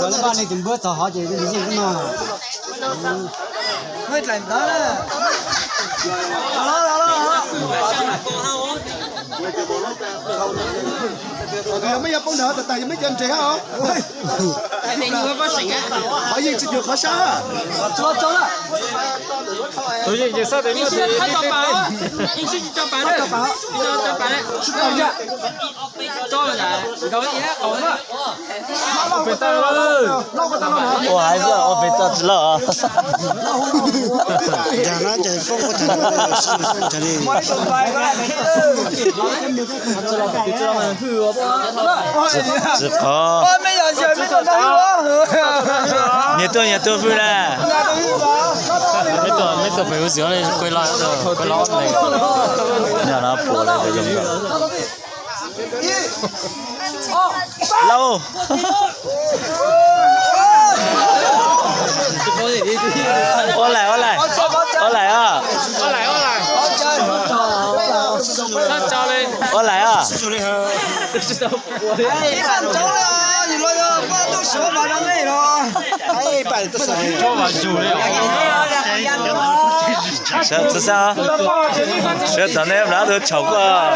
Tus paj nej tus npuab txog hov ces yeej no. Tus yog mej yuav poob ntawd tas tas yog mej cov nres os. Qhov yeej tsis cuag qhov sab. Tus yeej ces sab tes muaj tes. Ua hais xwb, ua pem toj tsis loj. Tsis qhov. Nyias tuaj nyias tuaj hwj na. Mej tuaj pem hwj xwm, kuj loj, kuj loj. Nyob no puas lawm zoo. Lauj. Ua laim, ua laim, ua laim os. Ua laim os. Sawv txog nej mlab tus tshauv koj.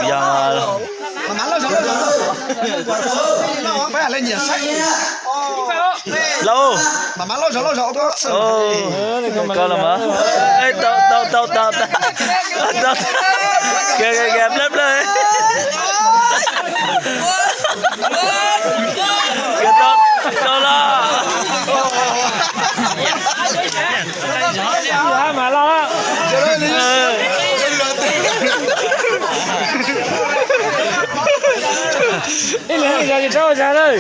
Yog lauj. Koj los mas. Tau, tau, tau, tau, tau. Kiag, kiag, kiag, plawg, plawg. Kiag, tau, tau los. Mas los. Ib leeg ib zog tsis txhob ua zag lawm.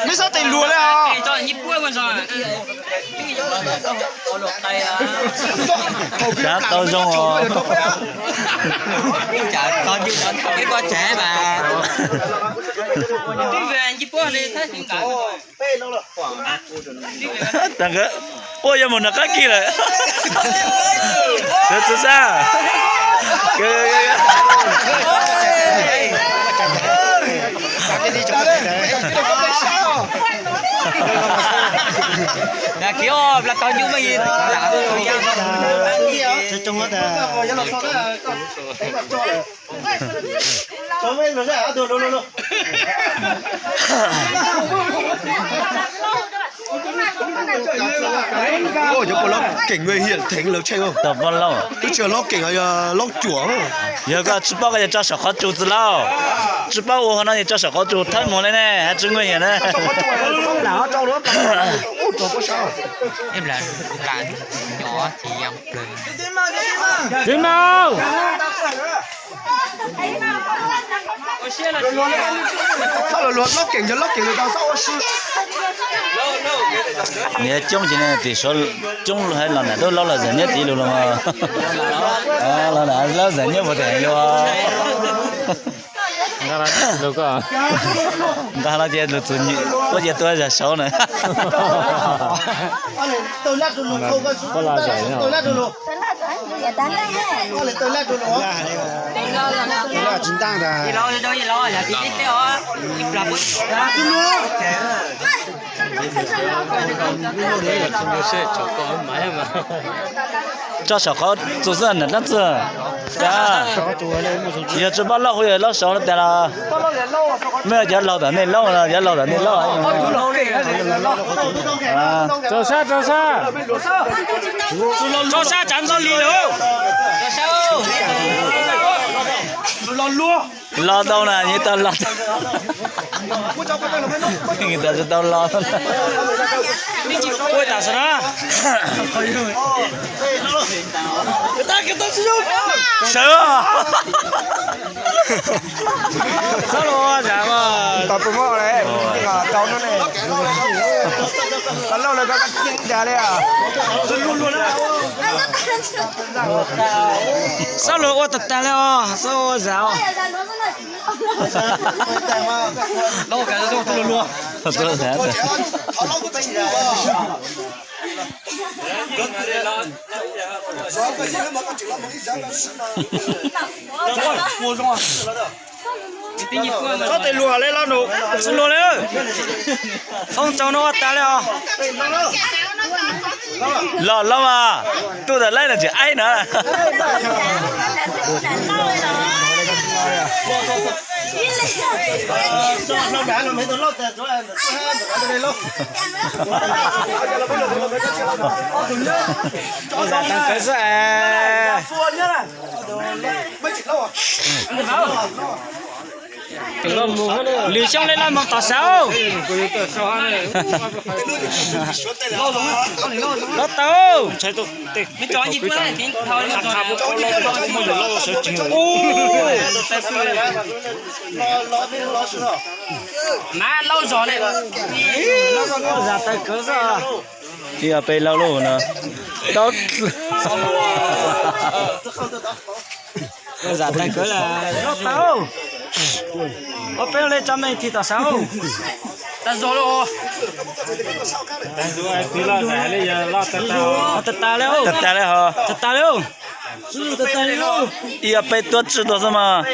Meb sab tes luag li os. Tau zoo os. Tag nkawd, ua yog mus nram qab kis lawm. Sawv txog sab. Yog koj tsis paub koj yuav tso saum qhov tsua txwv lauj. Tsis paub ua hauv no yuav tso saum qhov tsua thawb mus li ne, hais tsis nguy hiểm na. Txiv Maus! Niag coob ces ne, tim suav coob hais los nam tub laub los zam nyiaj tim lus los mas. Los nam laub zam nyiaj puas tem lus. Nqa no ces lus txum nyim, ua ces tua zam saud na. Tso saum qhov txus xwb na dab tsi. Cas yog tsis paub lauj, kuv yog laub saud no tas los. Mej cov laug tom nej laub, cov laug tom nej laub. Rau sab, rau sab. Rau sab tsav ntxo li lawm. Los tau na, yeej tau los. Yeej tau tsis tau los. Ua tam sim no. Sawv. Txhob los zam mas. Tau pw moj le, rau no ne. Tau lauj lawv koj ceeb cas li. Txhob los ua tag tag li os, txhob ua zam os. Txhob tes luag li los nus, tsis luag li. Foob tsaus no ua tas li os. Los los mas, tuj tas laib no tsis aib na. Zam tag kawg xwb es. Lwm xyoo li los mus tom saud. Los tau. Mas lauj zos ne. Zam tag kawg xwb. Ib ob peb lauj lauj no. Tau. Zam tag kawg lawm. Lauj tau. Ob peb li tso me ntsis tom saud. Tag zog lauj. Tag tas li. Tag tas li ho. Tag tas li. Ib ob peb tuab tswb tuaj xwb mas.